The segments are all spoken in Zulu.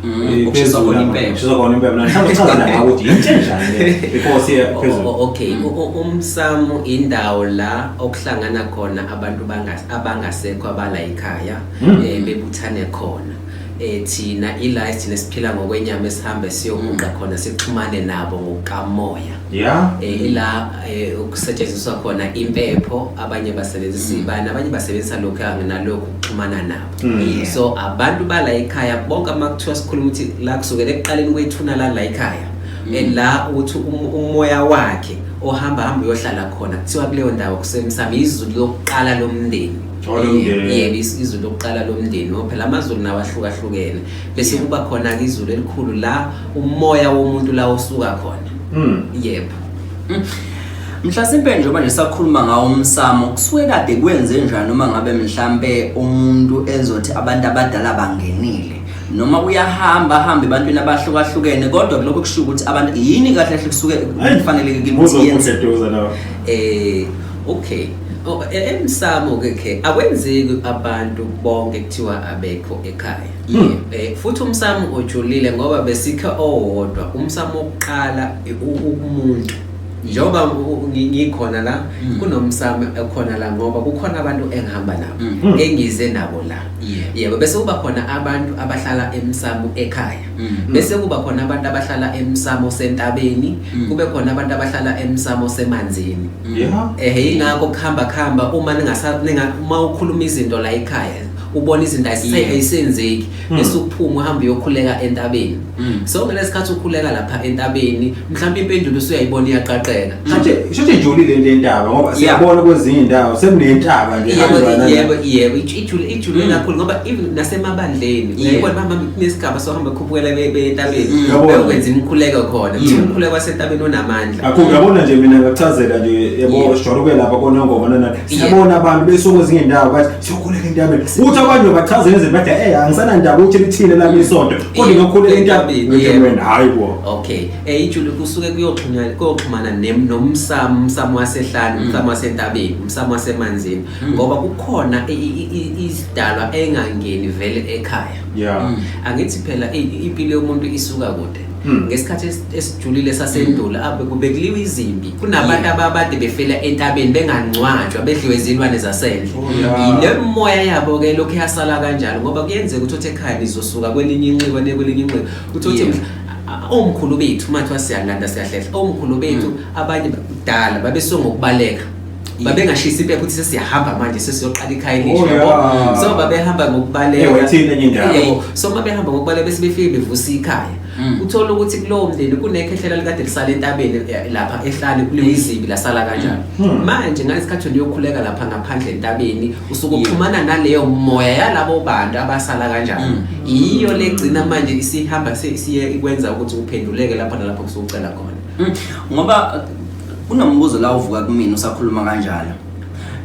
Ukushiswa Phezulu khona lapha, impepho. kushiswa khona impepho. Mhlawumbe uchazela ngawo ukuthi yinto enjani le before siye phezulu. Okay, umsamo indawo la okuhlangana khona abantu abangasekho abala ekhaya, bebuthane khona. Thina ila thina siphila ngokwenyama, esihambe siyoguqa khona, sixhumane nabo ngokukamoya. Ila ukusetshenziswa khona impepho, abanye basebenzisa ibani, abanye basebenzisa lokhu nalokhu ukuxhumana nabo. So abantu bala ekhaya bonke, uma kuthiwa sikhuluma ukuthi la kusukela ekuqaleni kwethuna la la ekhaya, la ukuthi umoya wakhe ohamba hamba uyohlala khona, kuthiwa kuleyo ndawo kusemsamo, izulu lokuqala lomndeni. Oh, lomndeni. Yebo, izulu lokuqala lomndeni, ngoba phela amazulu nawo ahlukahlukene, bese kuba khona-ke izulu elikhulu la umoya womuntu la osuka khona. Yebo. Mhlasimpe njengoba nje sakhuluma ngawo umsamo, kusuke kade kwenze njani uma ngabe mhlampe umuntu ezothi abantu abadala bangenile, noma uyahamba ahambe ebantwini abahlukahlukene, kodwa kulokho kusho ukuthi abantu yini kahle kahle kusuke kufanelekile ukuthi yenze? Uzokuseduza lawo. Okay. Oh, emsamo ke akwenzeki abantu bonke kuthiwa abekho ekhaya. Futhi umsamo ujulile ngoba besikhe owodwa umsamo wokuqala, umuntu njengoba ngikhona la, kunomsamo ekhona la ngoba kukhona abantu engihamba nabo, engize nabo la. Yebo, bese kuba khona abantu abahlala emsamo ekhaya, bese kuba khona abantu abahlala emsamo sentabeni, kube khona abantu abahlala emsamo semanzini. Ingakho kuhamba kuhamba uma ningasa ninga uma ukhuluma izinto la ekhaya, ubona izinto ayisenzeki, bese uphuma uhamba uyokhuleka entabeni. So ngalesikhathi ukhuleka lapha entabeni, mhlawumbe impendulo usuyayibona iyaqaqeka. Shuthi ijulile le ntaba, ngoba siyabona kwezinye indawo sekunentaba nje. Yebo. Hanjwa nana. Yebo, ijule kakhulu, ngoba even nasemabandleni uyayibona mama kunesigaba sohamba khuphukela entabeni, beyokwenza imikhuleko khona. Kuthiwa umkhuleko wasentabeni unamandla. Kakhulu. Uyabona nje, mina ngakuchazela nje, yabo, sijwayele lapha koNongoma nana, siyabona abantu besuka kwezinye indawo bathi siyokhuleka entabeni, uthi abanye bachazela izinto, bathi angisanandaba ukuthi lithini lami isonto, kodwa ngiyokhuleka entabeni. Entabeni, Ngithi wena, hayi bo. Okay, ijule kusuke kuyoxhumana nomsamo, umsamo wasehlane, umsamo wasentabeni, umsamo wasemanzini, ngoba kukhona izidalwa engangeni vele ekhaya. Angithi phela impilo yomuntu isuka kude. Ngesikhathi esijulile sasendulo, abe kubekuliwa izimpi, kunabantu ababade befela entabeni bengangcwatshwa, bedliwe izilwane zasendle. Oh, yeah. Ile moya yabo ke lokhu yasala kanjalo, ngoba kuyenzeka ukuthi uthi ekhaya nizosuka kwelinye inxiwa niye kwelinye inxiwa, uthi uthi omkhulu bethu uma kuthiwa siyalanda siyahlehla, omkhulu bethu abanye kudala babesuka ngokubaleka, babengashisi impepho ukuthi sesiyahamba manje, sesiyoqala ikhaya elisha, Oh, yabo. yeah. So babehamba ngokubaleka. Wayithini enye indawo? Yebo. So uma behamba ngokubaleka, bese befike bevusa ikhaya, uthola ukuthi kulowo mndeni kunekhehlela likade lisala entabeni, lapha ehlane kuliwa izibi, lasala kanjalo. Manje ngalesikhathi uyokhuleka lapha ngaphandle entabeni, usuke uxhumana naleyo moya yalabo bantu abasala kanjalo. Yiyo legcina manje isihamba siye ikwenza ukuthi uphenduleke lapha nalapho kusucela khona. Ngoba kunombuzo la uvuka kumina usakhuluma kanjalo,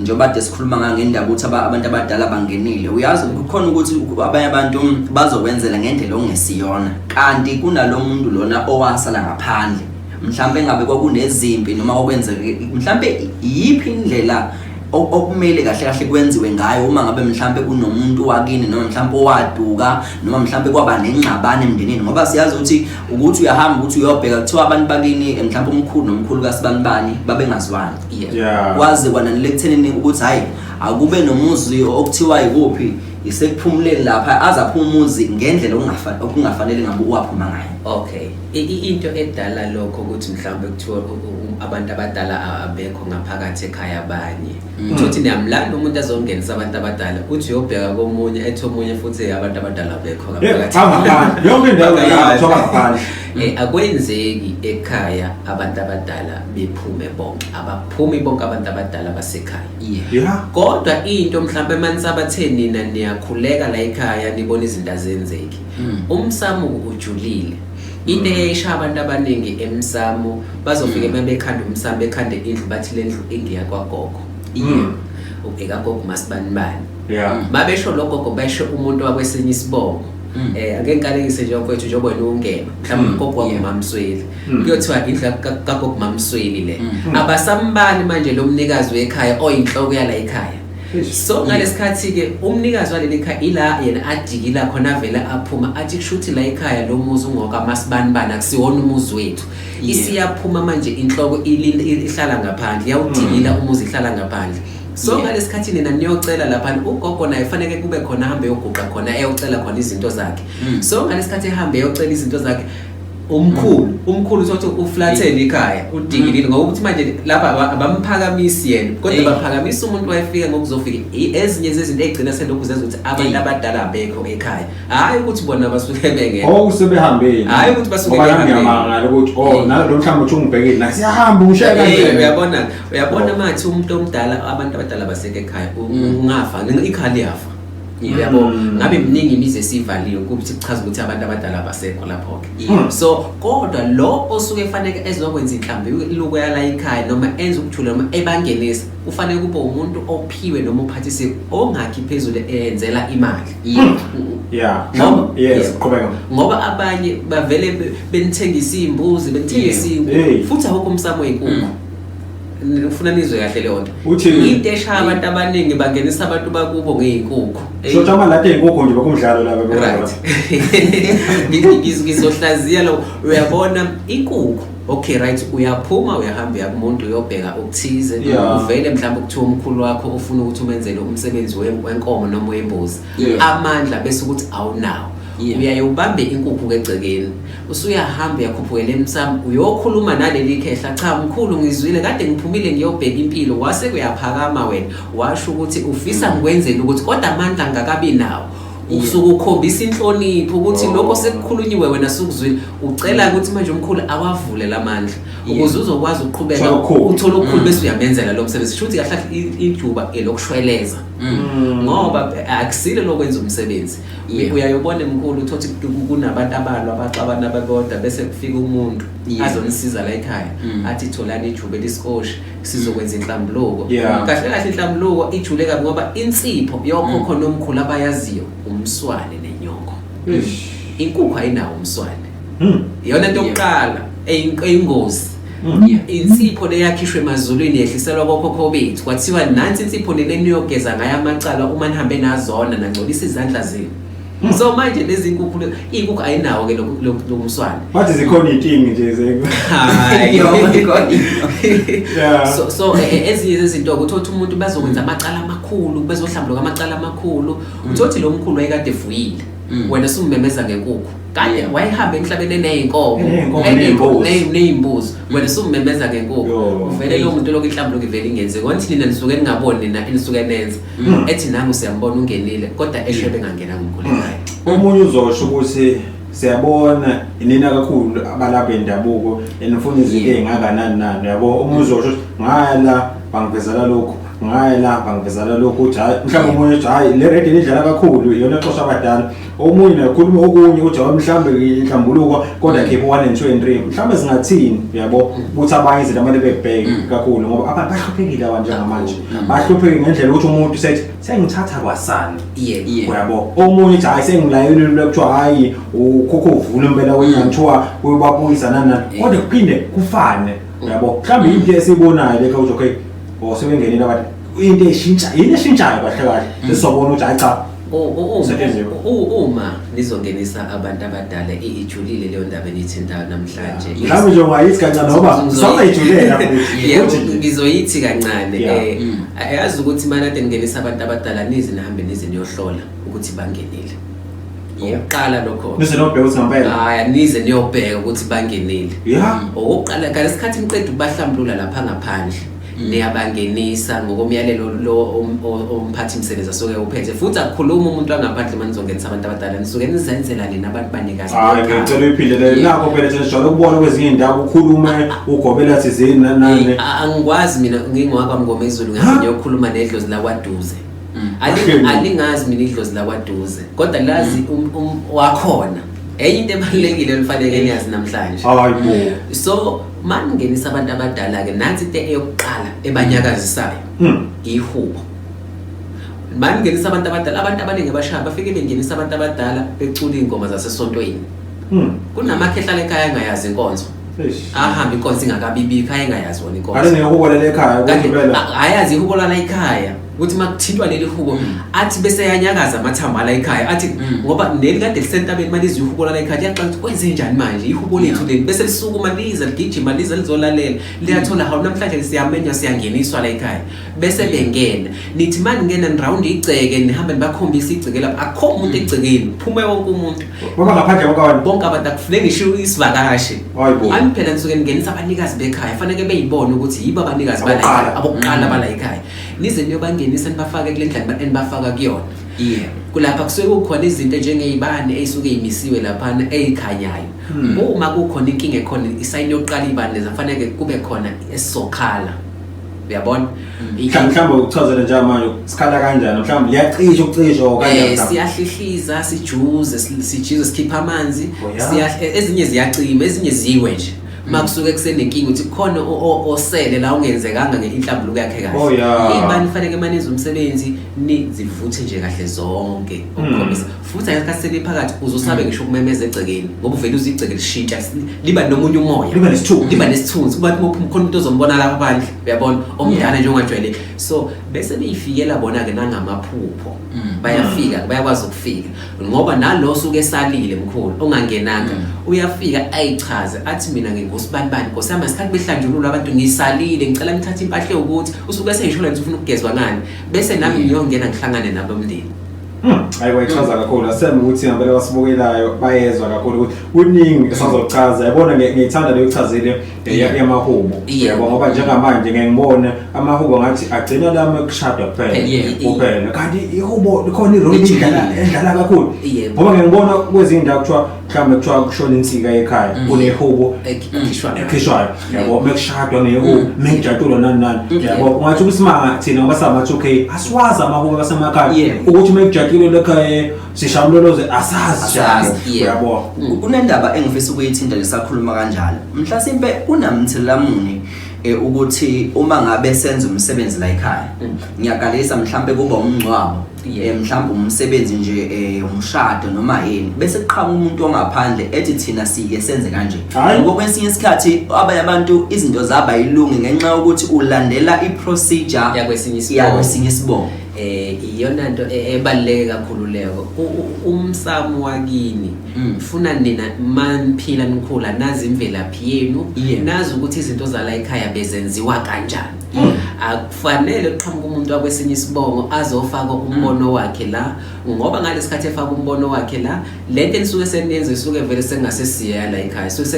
njengoba kade sikhuluma ngangendaba ukuthi abantu abadala bangenile, uyazi kukhona ukuthi abanye abantu bazokwenzela ngendlela okungesiyona, kanti kunalo muntu lona owasala ngaphandle, mhlambe ngabe kwakunezimpi noma kwakwenzeke mhlambe, iyiphi indlela okumele kahle kahle kwenziwe ngayo uma ngabe mhlambe kunomuntu wakini, noma mhlambe owaduka, noma mhlambe kwaba nengxabano emndenini? Ngoba siyazi ukuthi uyahamba ukuthi uyobheka, kuthiwa abantu bakini, mhlambe umkhulu nomkhulu kasibanibani babengazwani, kwaze kwananele ekuthenini ukuthi hayi, akube nomuzi okuthiwa ikuphi, isekuphumuleni lapha, aze aphume umuzi ngendlela okungafanele ngabe uwaphuma ngayo. Okay, into edala lokho ukuthi mhlawumbe kuthiwa abantu abadala abekho ngaphakathi ekhaya abanye, uthi niyamlanda umuntu azongenisa abantu abadala, uthi uyobheka komunye, ethi omunye futhi abantu abadala abekho ngaphakathi. Ngaphandle yonke indawo la kuthiwa ngaphandle. Akwenzeki ekhaya abantu abadala bephume bonke, abaphumi bonke abantu abadala basekhaya. Kodwa into mhlawumbe manisabathe nina niyakhuleka la ekhaya, nibona izinto azenzeki. Umsamo ujulile. Into eyayishaya abantu abaningi emsamo, bazofike bekhanda umsamo, bekhande indlu, bathi le ndlu ingiya kwagogo. Ekagogo masibanibani. Babesho lo gogo, besho umuntu wakwesinye isibongo. Ake ngikalekise nje mfowethu, njengoba wena ungema, mhlawumbe ugogo wakho uMamsweli, kuyothiwa indlu kagogo Mamsweli le. Abasambani manje lo mnikazi wekhaya oyinhloko yala ekhaya. So ngalesikhathi ke umnikazi waleli khaya ila yena adikila khona vele aphuma athi kushuthi la ekhaya lo muzi ungoka masibanibani akusiwona umuzi wethu. Isiyaphuma manje inhloko ihlala ngaphandle, iyawudikila umuzi ihlala ngaphandle. So ngalesikhathi nina niyocela lapha ugogo naye fanele kube khona ahambe yoguqa khona eyocela khona izinto zakhe. So ngalesikhathi ehambe eyocela izinto zakhe umkhulu uthi uflathele ikhaya udikilile ngoba ukuthi manje lapha abamphakamisi yena kodwa baphakamisa umuntu wayefika ngokuzofika. Ezinye zezinto egcina selokhu zenza ukuthi abantu abadala abekho ekhaya, hayi ukuthi bona basuke bengekho, oh sebehambile, hayi ukuthi basuke behambile. Ngiyamangala ukuthi oh nalo mhlawumbe uthi ungibhekile la siyahamba ngishaya kanje. Uyabona mathi umuntu omdala, abantu abadala baseke ekhaya ungafa ikhaya liyafa. Uyabo ngabe mningi imizi esivaliwe ukuthi kuchaza ukuthi abantu abadala abasekho lapho ke. So kodwa lo osuke efanele ezokwenza inhlambuluko yala ekhaya noma enza ukuthula noma ebangenisa kufanele kube umuntu ophiwe noma uphathisiwe ongakhi phezulu eyenzela imali. Qhubeka. Ngoba abanye bavele benithengisa imbuzi, benithengisa inkukhu, futhi awukho umsamo wenkukhu. Ngifuna nizwe kahle leyo nto. Into eshaya abantu abaningi bangenisa abantu bakubo ngey'nkukhu. Shotha amalati ey'nkukhu nje bakumdlalo laba. Right. Ngizohlaziya lo, uyabona inkukhu. Okay right, uyaphuma uyahamba uya kumuntu uyobheka okuthize, uvele mhlawumbe kuthiwa umkhulu wakho ufuna ukuthi umenzele umsebenzi wenkomo noma wembuzi. Amandla bese ukuthi awunawo. Uyaye ubambe inkukhu kegcekeni, usuyahamba uyakhuphukela emsamo uyokhuluma naleli khehla, cha mkhulu ngizwile kade ngiphumile ngiyobheka impilo, wase kuyaphakama wena washo ukuthi ufisa ngikwenzele ukuthi kodwa amandla ngakabi nawo. Usuke ukhombisa inhlonipho ukuthi lokho sekukhulunyiwe wena sukuzwile, ucela ukuthi manje umkhulu awavule lamandla ukuze uzokwazi ukuqhubeka uthole okukhulu bese uyamenzela lo msebenzi. Shuthi kahle kahle ijuba elokushweleza ngoba akusile lokwenza umsebenzi. Uyayobona emkhulu uthothi kunabantu abalwa abaxabana babodwa bese kufika umuntu azonisiza la ekhaya athi tholani ijube liskoshi sizokwenza inhlambuluko. Kahle kahle inhlambuluko ijule kabi ngoba insipho yokhokho nomkhulu abayaziyo umswane nenyongo. Inkukhu ayinawo umswane. Iyona into yokuqala eyingozi. Insipho leyakhishwe emazulwini yehliselwa kokhokho bethu kwathiwa nansi insipho leniyogeza ngayo amacala uma nihambe nazona nangcolisa izandla zenu. So manje lezi nkukhu, inkukhu ayinawo ke lo mswane. Bathi zikhona inkingi nje ze. Hayi. So ezinye zezinto ukuthi uthi umuntu bazokwenza amacala amakhulu, bezohlambuluka amacala amakhulu. Uthothi lo mkhulu wayekade evuyile. Wena sumemeza ngenkukhu. Kade wayehamba emhlabeni eneyinkomo, neyimbuzi. Wena sumemeza ngenkukhu. Uvele lo muntu lokhu inhlambuluko ivele ingenzeki. Konke nina nisuke ningaboni nina enisuke nenza. Ethi nangu siyambona ungenile kodwa esho bengangena ngumkhulu ekhaya. Omunye uzosho ukuthi siyabona inina kakhulu abalapha endabuko enifuna izinto ezingakanani nani yabo. Omunye uzosho ukuthi ngala bangivezela lokhu, ngala bangivezela lokhu, uthi hayi mhlawumbe omunye uthi hayi le radio idlala kakhulu iyona exosha abadala. Omunye nakhuluma okunye uthi hayi mhlawumbe inhlambuluko kodwa khipha 1 and 2 and 3 mhlawumbe singathini yabo ukuthi abanye izinto abantu bebheke kakhulu ngoba abantu bahluphekile abantu njengamanje bahlupheke ngendlela ukuthi umuntu sethi sengithatha kwasani uyabo. Omunye uthi hayi sengilayelile kuthiwa hayi ukhokho uvula impela wenyanga kuthiwa uyobabuyisa nani nani kodwa kuphinde kufane uyabo. Mhlawumbe into esiyibonayo le ukuthi okay osebengenile abantu into eshintsha yini eshintshayo kahle kahle sesizobona ukuthi hayi cha Uma nizongenisa abantu abadala ijulile leyo ndaba enithintayo namhlanje. Mhlawumbe nje ungayithi kancane ngoba sasayijulela futhi. Ngizoyithi kancane yazi ukuthi mana kade ningenisa abantu abadala nize nihambe nize niyohlola ukuthi bangenile. Okokuqala lokho. Nize niyobheka ukuthi ngempela. Hayi nize niyobheka ukuthi bangenile. Okokuqala ngalesikhathi niqeda ukubahlambulula lapha ngaphandle. Niyabangenisa ngokomyalelo lo umphathi umsebenzi asuke uphethe futhi akukhuluma umuntu angaphandle manje nizongenisa abantu abadala nisuke nizenzela nina abantu banikazi. Hayi ngicela uyiphinde le nakho phela thina sijwayele ukubona kwezinye indawo ukhulume ugobela thizeni nani. Angikwazi mina ngingowakwaMngomezulu ngiyokhuluma nedlozi lakwaDuze. Alingazi mina idlozi lakwaDuze kodwa lazi wakhona. Enye into ebalulekile enifanele niyazi namhlanje. Hayibo. So maningenisa abantu abadala ke nansi into eyokuqala ebanyakazisayo. Ihubo. Maningenisa abantu abadala, abantu abaningi abashaya bafike bengenisa abantu abadala becula ingoma zasesontweni. Kunamakhehla ekhaya angayazi inkonzo. Ahamba inkonzo ingakabibikho, ayengayazi wona inkonzo. Ake ngiyokubolela ekhaya ukuthi phela ayazi ihubo lala ekhaya. Ukuthi makuthintwa leli hubo athi bese yanyakaza amathambo ala ekhaya athi ngoba neli kade lisentabeni malizwe ihubo lala ekhaya liyaqala ukuthi kwenze njani manje ihubo lethu leli, bese lisukuma liza ligijima liza lizolalela, liyathola hawu namhlanje siyamenywa siyangeniswa la ekhaya, bese bengena. Nithi maningena nirawundi igceke, nihambe nibakhombisa igceke lapho akukho umuntu egcekeni, phume wonke umuntu. Baba ngaphandle bonke abantu. Bonke abantu, akufuneki ngisho isivakashi. Hayibo. Ami phela nisuke ningenisa abanikazi bekhaya, fanele beyibone ukuthi yibo abanikazi bala ekhaya, Abokuqala. abokuqala bala ekhaya. Nize niyobangenisa nibafake kule ndlela enibafaka kuyona. Kulapha kusuke kukhona izinto njengey'bane ey'suke y'misiwe laphana ey'khanyayo. Uma kukhona inkinga ekhona, isayini yokuqala iy'bane leza kufanele kube khona esizokhala. Uyabona? Mhlawumbe ukuchazela njengamanje sikhala kanjani, mhlawumbe liyacisha ukucisha or kanjani mhlawumbe? Siyahlihliza, sijuze, sijize, sikhipha amanzi, Oh, yeah. ezinye ziyacima, ezinye ziwe nje. Uma kusuke kusenenkinga ukuthi kukhona osele la ungenzekanga ngenhlambuluko yakhe kahle. Oh, yeah. Iy'bani kufanele manize umsebenzi nizivuthe nje kahle zonke ukukhombisa. Futhi ngesikhathi seliphakathi uzosabe ngisho ukumemeza egcekeni ngoba uvele uzwe igceke lishintsha, liba nomunye umoya. Liba nesithunzi. Liba nesithunzi. Kuba uma uphuma khona umuntu ozombona lapha phandle, uyabona, omdala nje ongajwayeleki. So bese beyifikela bona-ke nangamaphupho. Bayafika, bayakwazi ukufika. Ngoba nalo osuke esalile mkhulu ongangenanga uyafika ayichaze athi mina ngingusibani bani, Nkosi yami, ngesikhathi behlanjululwa abantu ngisalile, ngicela nithathe impahla ewukuthi usuke eseyisho ukuthi ufuna ukugezwa ngani, bese nami ngiyongena ngihlangane nabo emndeni. Hayi, wayichaza kakhulu. Asembe ukuthi ngempela abasibukelayo bayezwa kakhulu ukuthi kuningi esazochaza. Yabona, ngiyithanda leyo uchazile yamahubo. Yabo, ngoba njengamanje ngeke ngibone amahubo ngathi agcina lami ekushadwa kuphela. Kuphela. Kanti ihubo likhona i-role Lijulile. edlala kakhulu. Ngoba ngeke ngibona kwezinye indawo kuthiwa mhlawumbe kuthiwa kushona insika ekhaya, kunehubo Ekhishwayo. ekhishwayo. Yabo, mekushadwa ngehubo, mekujatshulwa nani nani. Yabo, ungathi kusimanga thina ngoba sama 2K asiwazi amahubo asemakhaya. Ukuthi mekujatshulwe ekhaya sishaya umloloze asazi Asazi, njalo. Uyabo. Kunendaba engifisa ukuyithinta nje sakhuluma kanjalo. Mhlasimpe kunamthelela muni ukuthi uma ngabe senza umsebenzi la ekhaya, ngiyakalisa mhlambe kuba umngcwabo, mhlambe umsebenzi nje, umshado noma yini, bese kuqhamuka umuntu ongaphandle ethi thina sike senze kanje. Hhayi. Ngoba kwesinye isikhathi abanye abantu izinto zabo ayilungi ngenxa yokuthi ulandela i-procedure Yakwesinye isibongo. yakwesinye isibongo. Iyona nto ebaluleke kakhulu leyo. Umsamo wakini ufuna nina maniphila nikhula nazi imvelaphi yenu, nazi ukuthi izinto zala ekhaya bezenziwa kanjani. Akufanele kuqhamuke umuntu wakwesinye isibongo azofaka umbono wakhe la, ngoba ngalesikhathi efaka umbono wakhe la, lento enisuke seniyenza isuke vele sengasesiya la ekhaya, isuke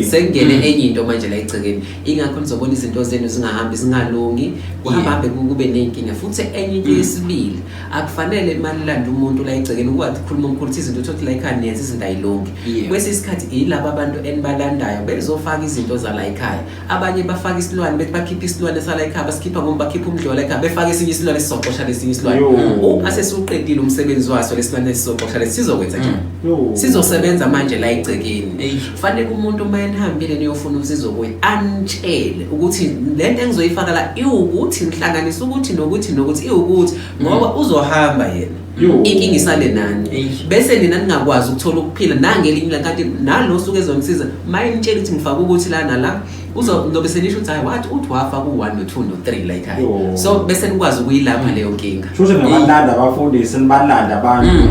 sengene enye into manje la egcekeni. Ingakho nizobona izinto zenu zingahambi zingalungi, kuhamba hambe kube nenkinga. Futhi enye into yesibili, akufanele manilanda umuntu la egcekeni ukwathi khuluma omkhulu ukuthi izinto uthi la ekhaya niyenza izinto ayilungi. Kwesinye isikhathi yilaba abantu enibalandayo bezofaka izinto zala ekhaya. Abanye bafaka isilwane, bethi bakhipha isilwane sala ekhaya, basikhipha ngoba bakhipha umdliwa wala ekhaya, befaka esinye isilwane esizoxosha lesinye isilwane. Uma sesiwuqedile umsebenzi waso lesilwane esizoxosha lesi sizokwenza njani? Sizosebenza manje la egcekeni. Fanele umuntu uma enihambile niyofuna usizo kuye anitshele ukuthi lento engizoyifaka la iwukuthi ngihlanganisa ukuthi nokuthi nokuthi iwukuthi, ngoba uzohamba yena. Inkinga isale nani. Bese nina ningakwazi ukuthola ukuphila nangelinye ilanga, kanti nalo osuke ezonisiza mayenitshela ukuthi ngifaka ukuthi la nala, uzobe senisho ukuthi hayi wathi uthi wafaka u1 no2 no3 la ekhaya. So bese nikwazi ukuyilapha leyo nkinga. Shushe nabalanda abafundisi, nibalanda abantu.